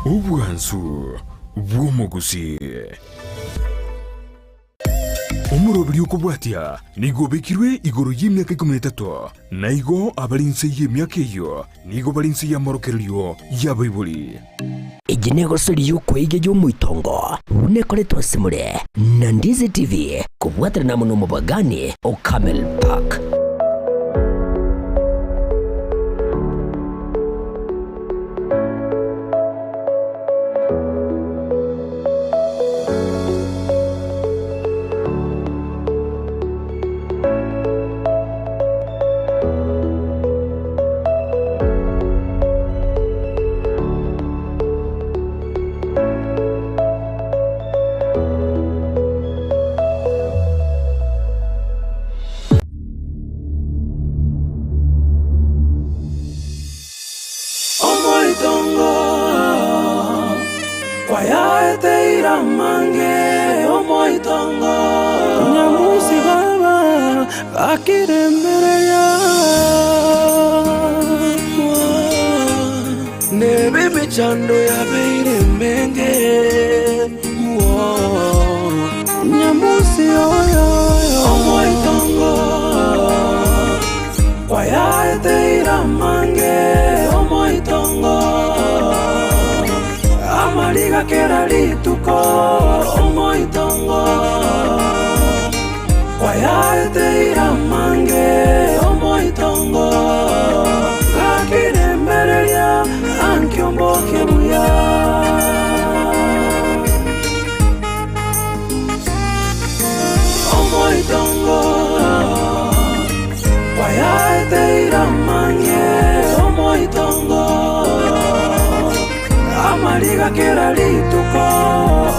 Obwansu bw'omogusii. Omoroberi okobwatia nigo obekirwe igoro y'emiaka ikomi na etato, na igo abare inse y'emiaka eyio nigo bare inse y'amorokererio y'abaibori. Eye negosori y'okweiga y'omoitongo buna ekoretwe ase more na Ndizi TV kobwaterana amo n'omobagani o Camel Park. Omoitongo kwayaeteire amange, omoitongo. Nyamusi baba gakiremereria, Nebe emechando yabeire emenge, Nyamusi oyo, omoitongo. Kwayaeteire amange omoitongo, amariga kera rituko omoitongo. Kwayaeteire amange omoitongo, gakirembereria ankiomboke buya. Omoitongo kwayaeteire amange omoitongo amariga kera rituko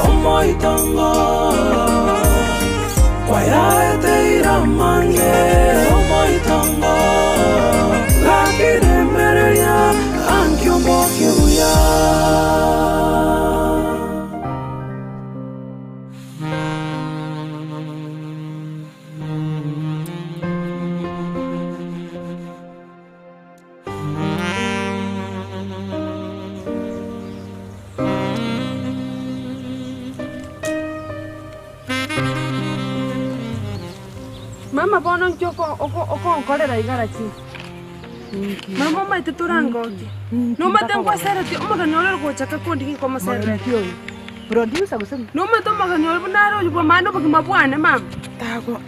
omoitongo kwayaeteire amange omoitongo gakiremereria ankiombokie buya. Mama bono inki okonkorera iga lakini? Mama omanyete torangokie. Nomanyete nkwaseretie omogeni ore ogochaka kondigia nkomoseretie. Producer gose ng'o? Nomanyete omogeni oria buna are oyio bw'amaene obogima bwane mama. Tago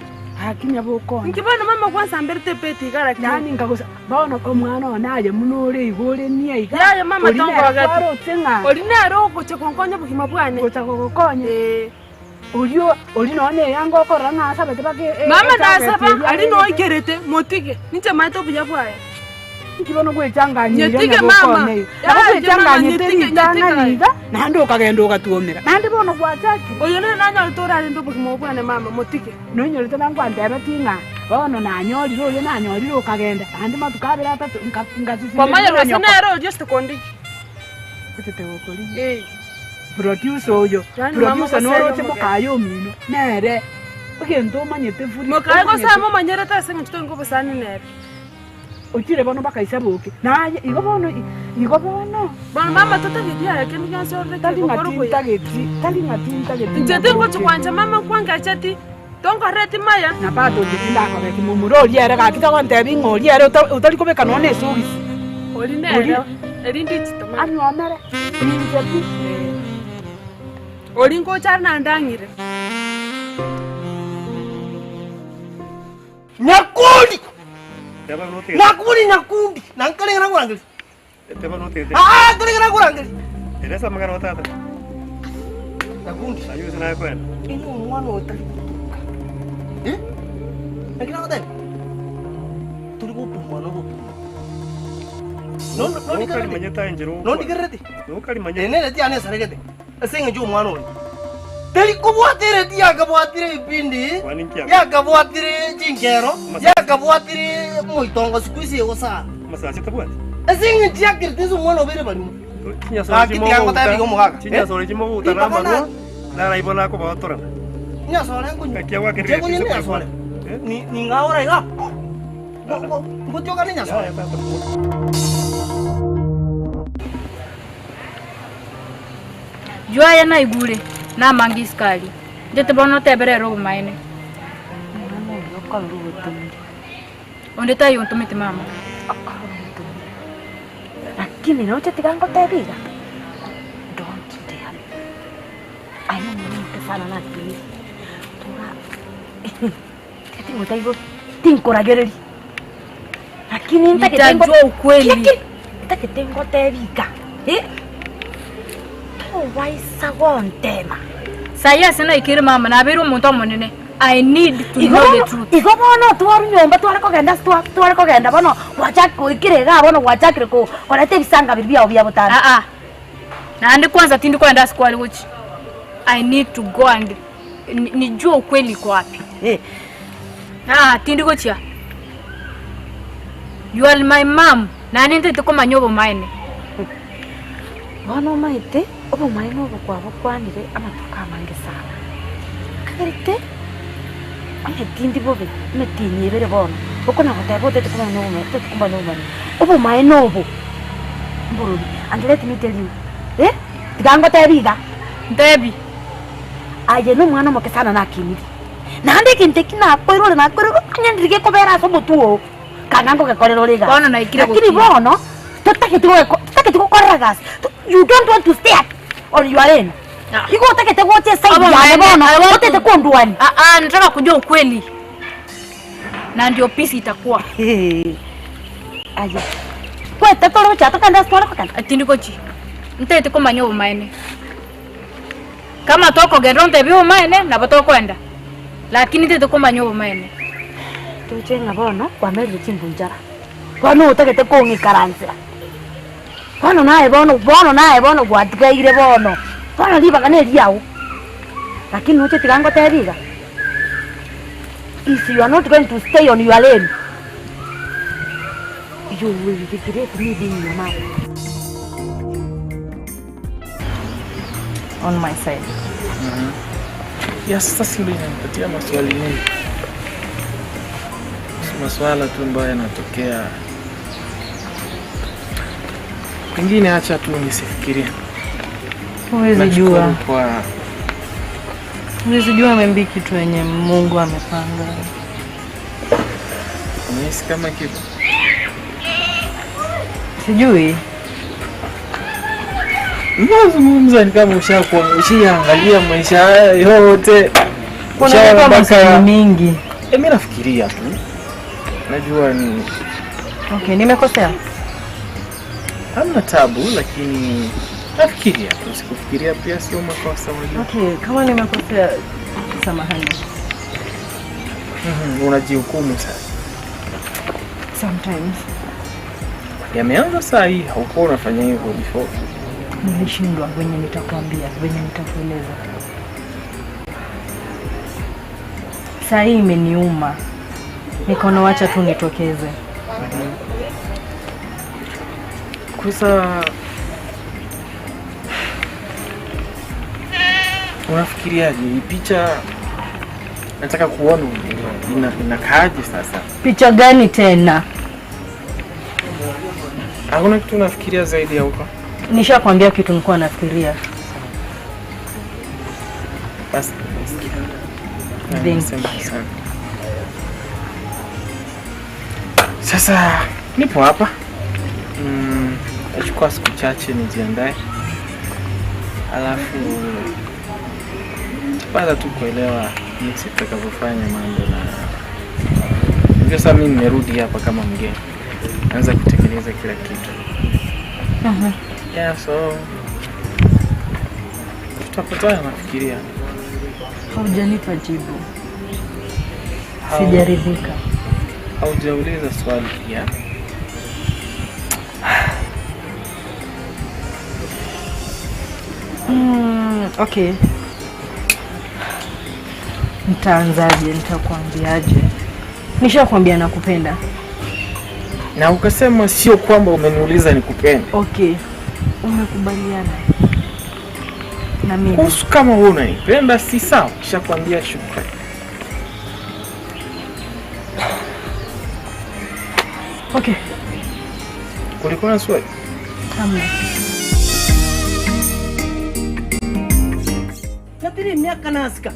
gaki nyabokonye. Inki bono mama gwansamberete ebeti iga lakini? Yaani nkagosa bono omwana one aye buna ore iga ore nia iga. Yaya mama Oria nere tongogeti. kwaroche ng'a. Oria nere ogocha gonkonya obogima bwane. Gocha gogokonya. Ee. Oyio oria nonya ne eyanga okorora ng'a asabete mpaka e- Mama ejacket nasaba eria aria abegete. noikerete motige, ninche maete obuya bwaye. Inki bono gwechanganyia Nyetige iga mama. nyabokonye iga? Nabo Yaya, inche mama, gwechanganyete nyetige, ritang'ani nyetige. iga, naende okagenda ogatwomera. Naende bono gwachakire. Oyo nere nanyorete orarende obogima obo bwane mama, motige. Nonyorete nangwantebetie ng'a bono nanyorire oria nanyorire okagenda, naende matuko abere atato nka- nkasisimerigwa Kwamanya na gose nyoko. nere oria osete kondigia. Ochete gokorigia. Eh. Producer oyo, Yaani mama producer gose noroche ere omogeni. mokaye omino, nere egento omanyete buri Mokaye gose omanyete. amomanyerete ase eng'encho toenge obosani nere. Ochire bono mpaka isaboke, naye igo bono igo bono. Bono mama totageti aya kende gionsi orore Tari ng'a kegokora obuya. tintageti, tari ng'a tintageti Inche tingochi nyaboke. gwancha mama nkwangecheti, tonkorereti maya. Na bado inche tindakobeki momura oria ere gaki tagontebia ng'a oria ere ota- otari kobeka nonya na esogisi. Ori Ori. nere, eri ndichete mama. Anyuomere, inche pi. Ori ngocha are naende ang'ire. Nyakundi! Nakundi nyakundi! Na nkare ng'a nakorangeria. Aa, nkare ng'a nakorangeria. Nyakundi. Inwe omwana otari gotuka. Eh? Naki nagotebia? Tori gopimwa na obopimo. No- nondigerereti? Nondigerereti? Ere nereti yane esaregete. Ase engencho y'omwana oria teri kobwata ereti yakabwatire ebipindi, yakabwatire chinkero, yakabwatire moitongo siku hizi egosara. Ase engencho yakerete ase omwana obeire barimo. Gaki tiga ngotebi iga omogaka. Mpaka na Nyasore nkonywa. Inche nkonywa ne nyasore. Ning'aora iga. Ngotioka ne nyasore. Juu aya naigure, namange isiko aria. Inche bono otebere ere obomaene. Omwana oyo okorora ogotomire. Onde taiyo ontomete mama. Okorora ogotomire. Lakini roche tiga ngotebie iga, don't dare me. Aye omwana omoke sana nakinire. Tora tiga tingotebi tinkoragereria. Lakini ntagete ngo- Nitajua ukweli. Lakini ntagete ngotebi iga, eh, tobaisa gontema. Sayi ase naikire mama, nabeire omonto omonene. I need to Igo know the bono truth. igo bono twarwa nyomba tware kogenda ase twa tware kogenda bono gwachaki goikire igaa bono gwachakire ko koreta ebisanga biria biago bia botambe. Aa, naende kwanza tindi kogenda ase kware gochia. I need to go and ni- nijue ukweli iko wapi. Eh. Aa, tindi gochia. You are my mum, naende ntagete komanya obomaene. Bono omanyete obomaene obo kwabokwanire amatuko amange sana. Kagerete onye tindi bobe, emetienyi ebere bono, okona goteba otete komanya obomaene, otete komanya obomaene. Obomaene obo mborobi and let me tell you, eh, tiga ngotebi iga. Ntebi. Aye nomwana omoke sana nakiniri, naende egento eki nakoirore nakoirore onye ndiri gekobera ase omotwe oo. Kanga ngogekorera ore egasi. Bono naikire Lakini gokina. bono totageti gogeko totageti gokorera egasi. You don't want to stay at on your lane. Ah. Igo otagete gocha eside Obo yane maene, bono I want to- otete kondwania. Ah, ah, nataka kujua ukweli na ndio peace itakuwa. Aya. Kwete tore gocha tokende ase tware kogenda. Tindi gochi. Ntagete komanya obomaene. Kama tokogenda ontebie obomaene, nabo tokoenda. Lakini ntagete komanya obomaene. Toche ng'a bono kwamerire chimbunchara, bono otagete kong'ikaransera, bono naye bono bono naye bono gwatigaire bono, bono ribaga neriago. Lakini noche tiga ngotebi iga, if you are not going to stay on your lane, you will regret me being your mother. on my side. Ya sasa si ndio inanipatia maswali mengi, Si maswala tu ambayo yanatokea, pengine acha tu nisifikirie. Huwezi Nashukuru jua, kwa huwezi jua maybe kitu yenye Mungu amepanga. unahisi kama kipo Sijui. Unazungumza ni kama ushakuwa ushaangalia maisha haya yote. Kuna Ushaona nipa mpaka- maswali mingi. Eh, mimi nafikiria tu, najua ni Okay, nimekosea. hamna tabu, lakini nafikiria tu, sikufikiria pia sio makosa. Unajua Okay, kama nimekosea samahani. Unajihukumu sasa. Sometimes Yameanza saa hii, haukuwa unafanya hivyo before. nilishindwa venye nitakwambia, venye nitakueleza. Saa hii imeniuma, nikaona wacha tu nitokeze. Kwanza unafikiriaje hii picha? Nataka kuona ina, inakaaje sasa. Picha gani tena? Hakuna kitu unafikiria zaidi ya huko? Nishakwambia kitu nilikuwa nafikiria. Basi Thank Nasema asante. Sasa nipo hapa nachukua siku chache nijiandae, alafu pata tu kuelewa jinsi tutakavyofanya mambo na hivyo. Sasa mimi nimerudi hapa kama mgeni, naanza kutekeleza kila kitu. Yeah, so tutapatana nafikiria. Haujanipa jibu, sijaridhika. Haujauliza swali pia. Okay, nitaanzaje? Nitakwambiaje? Nishakwambia nakupenda. Na ukasema sio kwamba umeniuliza nikupende. Okay, umekubaliana na mimi? Kuhusu kama wewe unanipenda si sawa, kishakwambia shukrani. Okay, Kulikuwa na swali? hamna. Naetire emiaka nasika,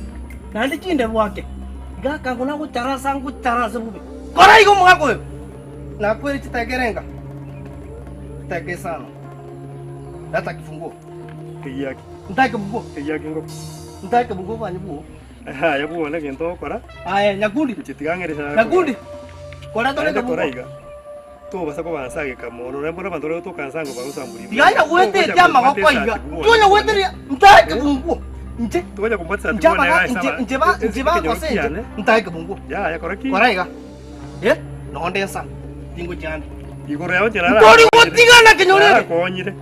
naende chinderu ake, iga akango nagocharansa ngocharanse bobe. Kora iga omogaka oyo! Nakwere chiteka erenga? Chiteka isano. Leta kifunguo. Egiaki. Ntae kebunguo. Egiaki ngoko. Ntae kebunguo bwanye bwoo. Aye bwone egento ogokora. Aye Nyakundi. Inche tiga ng'ere ase Nyakundi. Kora tore Naende kora kebunguo. iga. Tobasa kobansa ageka mono, naende bono abanto baria tokansa ngo bagosambura Tiga onya goeteria amagoko iga. Tonya goeteria ntae kebunguo. Inche. Tonya kombwatisa Inche ati bwone abaga iga inche ase inche ba inche bagose inche ntae kebunguo. Yaya kora ki? Kora iga. Eh, nonde nsa. Tingochia ande. Igoro yao inche nara Ntori gotigana kenyoro eke. Narakonyire.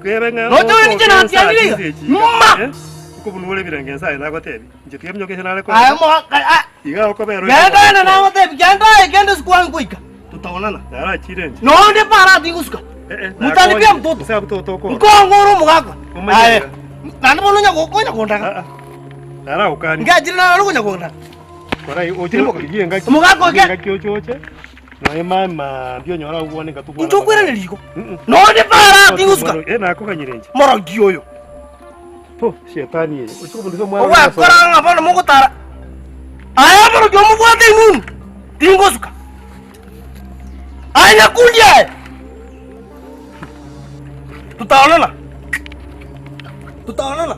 Kwebe ng'a Noche ore ninche nantianire iga. Mma! Ikobunure ebirenge nsaye nagotebi. Inche tiga eminyoka ase nare Aye moaka ah. Iga okobera Genda ende nagotebi genda aye genda ase kwange goika. Tutaonana. Narachire inche. Nonde para tingosuka. Mutanipia mtoto. Nsabe toto okora. Nkong'ora omogaka. Omanye Aye. iga. Naende bono onya onya kondaga. Naraokani. Ngachire naro onya kondaga. Kora oche origie engaki. Omogaka oke. Engaki oche oche. Noe mama mbio onyora obwane ngatubwana. Inche okwerane riko. Nonde para tingosuka. Eh nakoganyire inche. Morogi oyo. Po shetani eye. Oche kobundisa omwana. Ogwakora ng'a bono mogotara. Aye morogi omobwate inunu. Tingosuka. Aye nyakundi aye. Tutaonana. Tutaonana.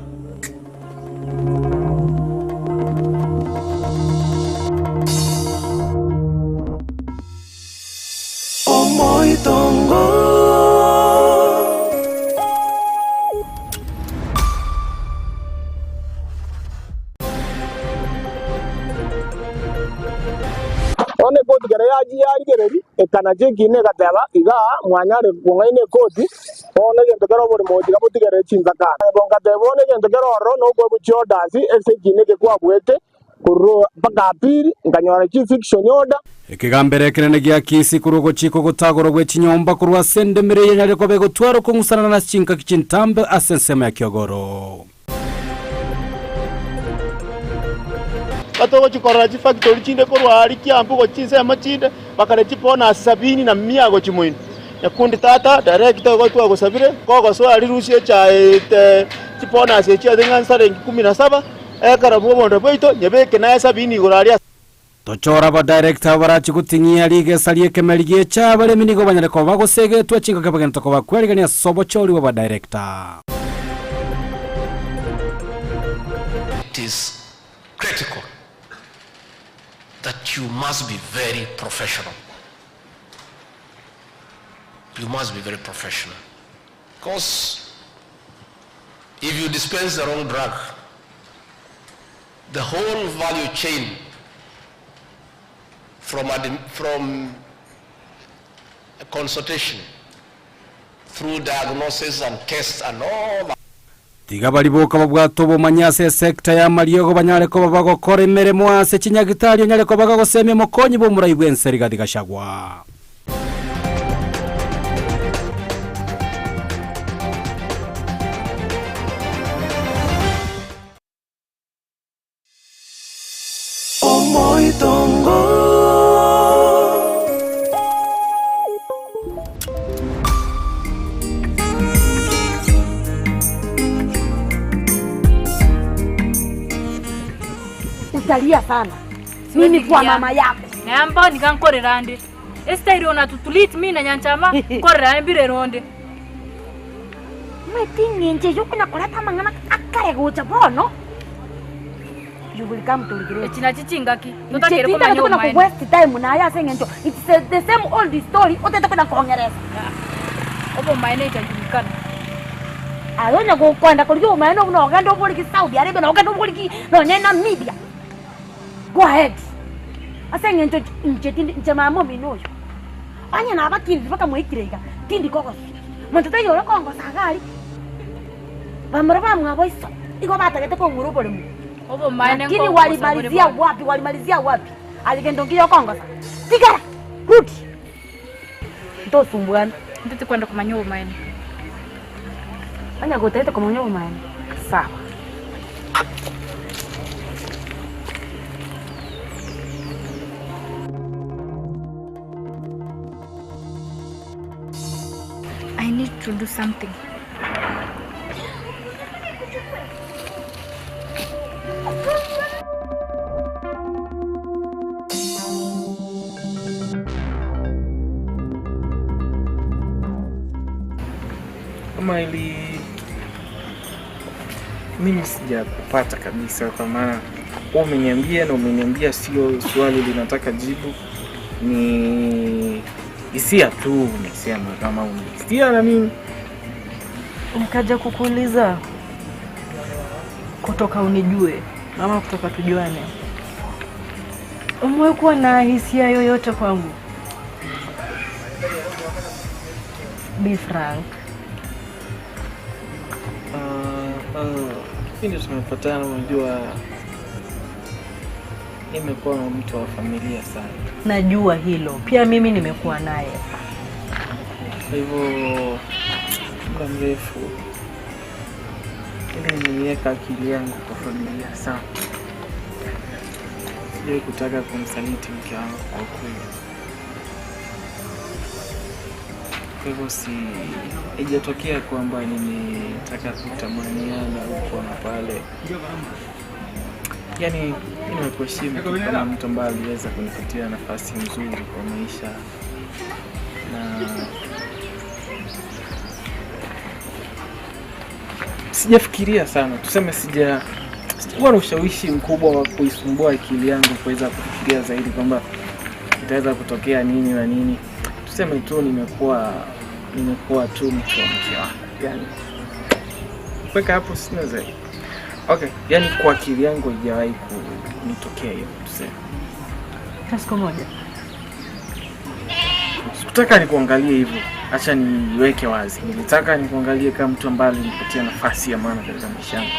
Omoitongo. Bono ekoti kera yachia yarigereria, ekanacha ekiina egateba, Igaa mwanyare kong'aina ekoti, bono egento kere oborimo gotiga botigerere chinsakara. Ngateba, Bono egento kere ororo nokoegwa chiorders ase ekiina eke kwabuete korwa mpaka appeal, nkanyora chi-eviction order. Ekegambero ekenene gia Kisii korwa ogochika ogotagorwa gwe chinyomba korwa ase endemero eye enyare koba egotwara okong'usanana na chinkaki chintambe ase ensemo ya Kiogoro. Batogochia korora chifactory chinde korwa aria Kiambu gochia chinsemo chinde, bakare chibonus sabini na mia gochia moino. Nyakundi tata, director igo twagosabire, kogosoa aria rusia echae ete chibonus echio ase ng'a siringi kumi na saba, ekero bwa obonda bwaito, nyebeke naye sabini igoro aria ase. Tochore abadirector abarachi goting'ia rigesa ri'ekemeri gi'echae abaremi nigo banyare koba bagosegetwa chingaki bagento koba kwerigania ase obochori bw'abadirector. It is critical that you must be very professional. You must be very professional. Because if you dispense the wrong drug, the whole value chain from, from consultation through diagnosis and tests and all that. Tiga baria boka babwate obomanyi ase esecta y'amariogo banyare koba bagokora emeremo ase chinyagitari onyare koba gagosemia omokonyi bw'omorai bw'ense Rigathi Gachagua. Omoitongo. Utalia sana. Mimi kwa mama yako. Nayamba niga nkorera ande. Estyle onatutulit mi na nyanchama nkorera embirero onde. Omanyete eng'encho eyio okonya koreta amang'ana akare gocha bono, you will come to regret. Echi nachi chingaki Inche totakeire tintagete komanya kona obomaene. ko waste time naye ase eng'encho it's the same old story otagete kona kong'eresa. Obomaene itajulikana. Aye onye gokoenda korigia obomaene obwo nogende oborigi Saudi Arabia nogende oborigi nonye Namibia. Go ahead. Ase eng'encho inche tindi inche mama omino oyo. Onye nabakinire bakamoikire iga, tindi kogosa. Monto taiyo ore kongosa iga aria. Bamura bamwabo iso, igo batagete kong'ura oboremo. Obomaene Lakini nkogosa bore walimalizia bono. wapi? Walimalizia wapi? Aye gento nkiya okongosa. Tigara! Rudi! Ntosumbuana. Intwe tikwenda komanya obomaene. Onye gotagete komanya obomaene, sawa. I need to do something. Kama ili mimi sijakupata kabisa, kwa maana wewe umeniambia na umeniambia sio swali linataka jibu, ni hisia tu umesema kama unahisia na mimi Nikaja kukuuliza kutoka unijue ama kutoka tujuane, umewahi kuwa na hisia yoyote kwangu? Be frank. Kipindi tumepatana, unajua nimekuwa mtu wa familia sana, Najua hilo pia, mimi nimekuwa naye. kwa hivyo muda mrefu ili nimeiweka akili yangu kwa familia sana. Sijawahi kutaka kumsaliti mke wangu kwa kweli. Kwa hivyo si haijatokea kwamba nimetaka kutamaniana huko na pale. Yaani mimi nimekuheshimu tu kama mtu ambaye aliweza kunipatia nafasi nzuri kwa maisha na sijafikiria sana, tuseme sija sijakuwa na ushawishi mkubwa wa kuisumbua akili yangu kuweza kufikiria zaidi kwamba itaweza kutokea nini na nini. Tuseme tu nimekuwa nimekuwa tu mtu wa mke wangu, yani mpaka hapo sina zaidi. Okay, yani kwa akili yangu haijawahi kunitokea hiyo, tuseme Hata siku moja. sikutaka nikuangalie hivyo, acha niweke wazi. Nilitaka nikuangalie kama mtu ambaye alinipatia nafasi ya maana katika maisha yangu,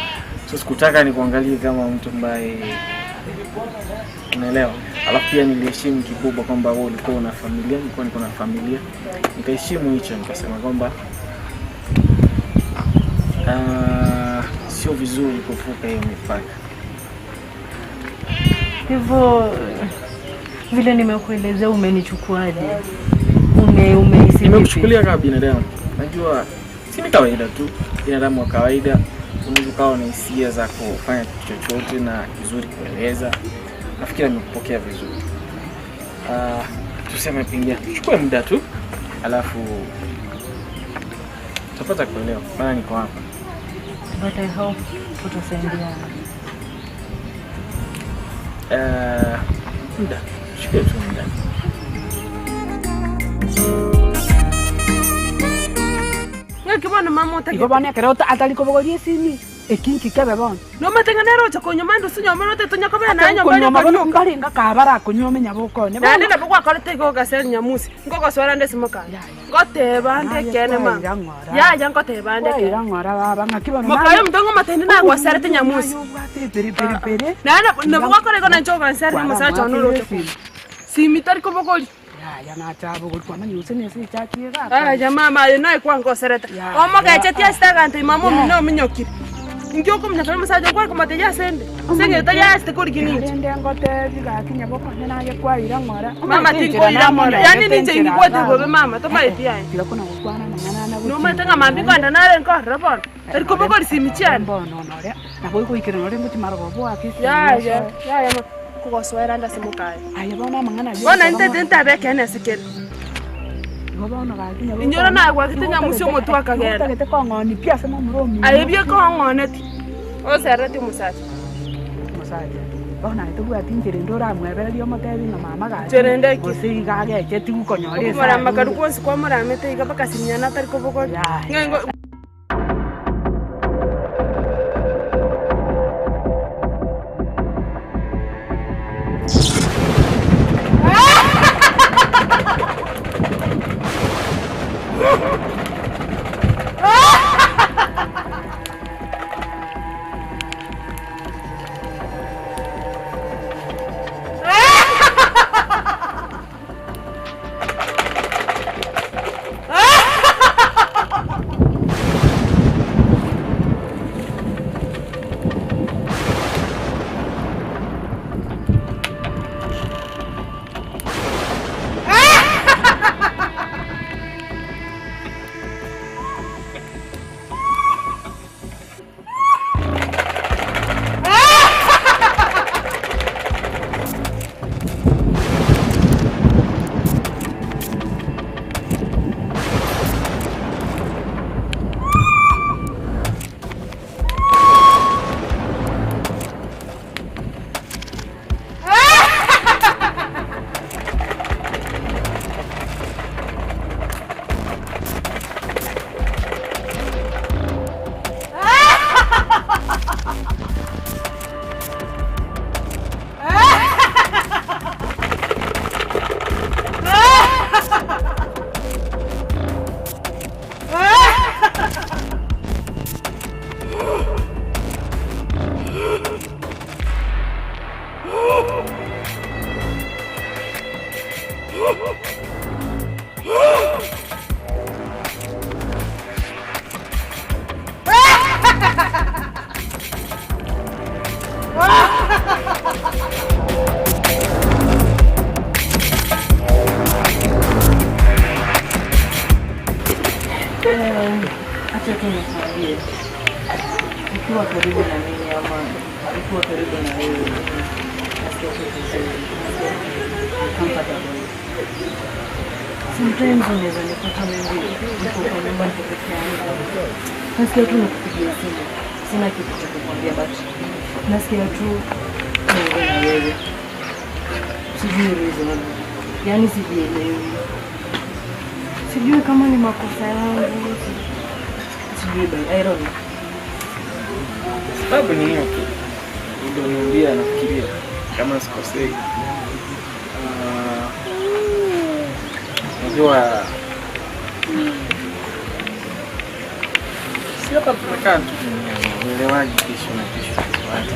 so sikutaka nikuangalie kama mtu ambaye unaelewa. Alafu pia niliheshimu kikubwa kwamba wewe ulikuwa una familia, nilikuwa niko na familia, nikaheshimu hicho, nikasema kwamba ah, sio vizuri kuvuka hiyo mipaka. Hivyo vile nimekuelezea, umenichukuaje? Ume umehisi vipi? Nimekuchukulia kama binadamu. Najua si ni kawaida tu, binadamu wa kawaida unaweza ukawa na hisia za kufanya kitu chochote na kizuri kueleza. Nafikiri amekupokea vizuri. Uh, tuseme pengine chukue muda tu, alafu utapata kuelewa, maana niko hapa. But I hope tutasaidiana. Uh, muda chukue tu muda. Ng'aki bono mama otagete. Igo bono ekero atari kobogoria esimi ekinki kebe bono. Nomate ng'a nere ocha konywa mande ase nyoma orote tonya kobera naye nyomba Konywa rioka bono rioka. mbarenga kabara akonywa omenya bokone. Naende nabo gwakorete igo ogasera nyamusi ngogoswera nde esimoka ngoteba nde ekene mama yaya ngoteba nde ekene Kwaira ng'ora baba ng'aki bono. mokayo omonto ng'omatende nagwaserete nyamusi Pere naende nabo gwakora igo nanche oganserire omosacha one oroche simi tari kobogori Yaya nachabogori kwamanya gose nese echakie Aya mama aye naye kwangoserete omogechetie ase agante mama omino ominyokire inki okomunyakera omosacha gwakomotebi asende ase eng'encho tayasete korigi ninche Rende ngotebi gaki nyabokone naye kwaira ng'ora. Mama tinkoira ng'ora. Yaani ninche ingigwete bobe mama tomaeti aye. Tiga kona gokwana mang'ana na Nomanyete ng'a mambia nkoenda nare nkorora bono tari kobogori simi chiane bono nore nabo ogoikera nore ngochi marogoba oake esimi yaya osoe. yaya kogosoera nde ase mokaye Aye bono amang'ana ayio bono nintete ntabe ekene ase kere Igo bono gaki nyabokone. Inyora nagwakete nyamusi omotwe akagenda. Otagete kong'oni pi ase momura omino. Aye biekong'oneti osereti omosacha Omosacha bono aye tobwati nchera ende oramwebererie omotebi ng'a mama gaki. Nchera ende ki? Gose iga agecheti gokonyora okomorama kari kwonsi kwamoramete iga mpaka siminyana atari kobogori ng'a ingo tu nikwambie, ukiwa karibu na mimi ama ukiwa karibu na wewe, nasikia tu vizuri, nasikia comfortable. Sometimes unaweza nipata maybe niko kwa nyumba niko peke yangu, nasikia tu nikupigia simu, sina kitu cha kukwambia, but nasikia tu niongee na wewe, sijui reason, yaani sijielewi, sijui kama ni makosa yangu, sijui by I don't know. Sababu ni hiyo tu ulioniambia, nafikiria kama sikosei. Ah, Unajua si hapa tunakaa tu duniani, uelewaji kesho na kesho tufuate.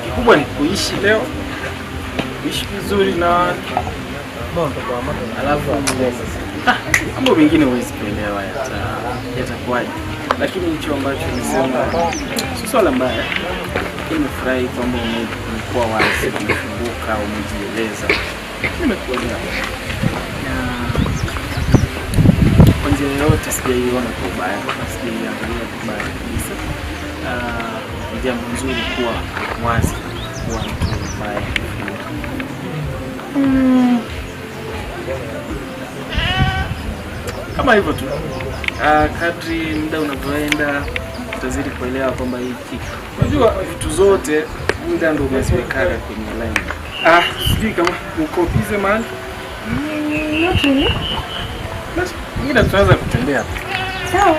Kikubwa ni kuishi leo, kuishi vizuri na watu, alafu ah, mambo mengine huwezi kuelewa yatakuwaje, lakini hicho ambacho umesema si swala mbaya. Lakini nimefurahi kwamba umekuwa wazi, umefunguka, umejieleza, nimekuelewa na kwa njia yoyote sijaiona kwa ubaya, sijaiangalia vibaya kabisa. Ah, Ni jambo nzuri kuwa wazi, kuwa mtu ambaye amefunguka. Kama hivyo tu. Ah, kadri muda unavyoenda utazidi kuelewa kwamba hiki, unajua vitu zote muda ndio umeziwekaga kwenye line. Ah, sijui kama uko busy mahali. Not really. Basi pengine tunaweza kutembea. Sawa.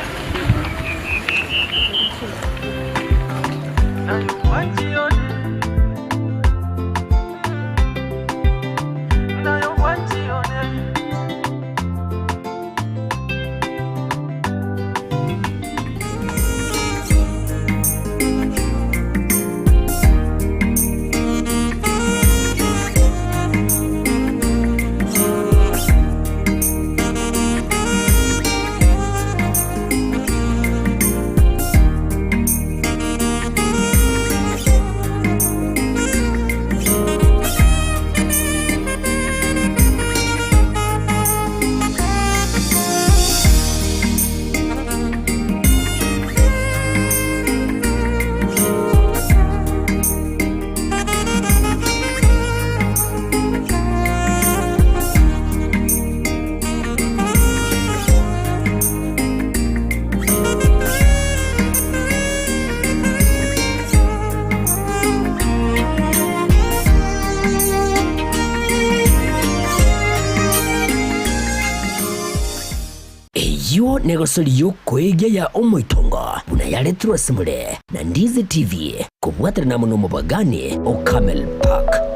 Eyio negosori y'okoegia ya omoitongo buna yaretirwe ase more na Ndizi TV kobwaterana amo nomobagani o Camel Park.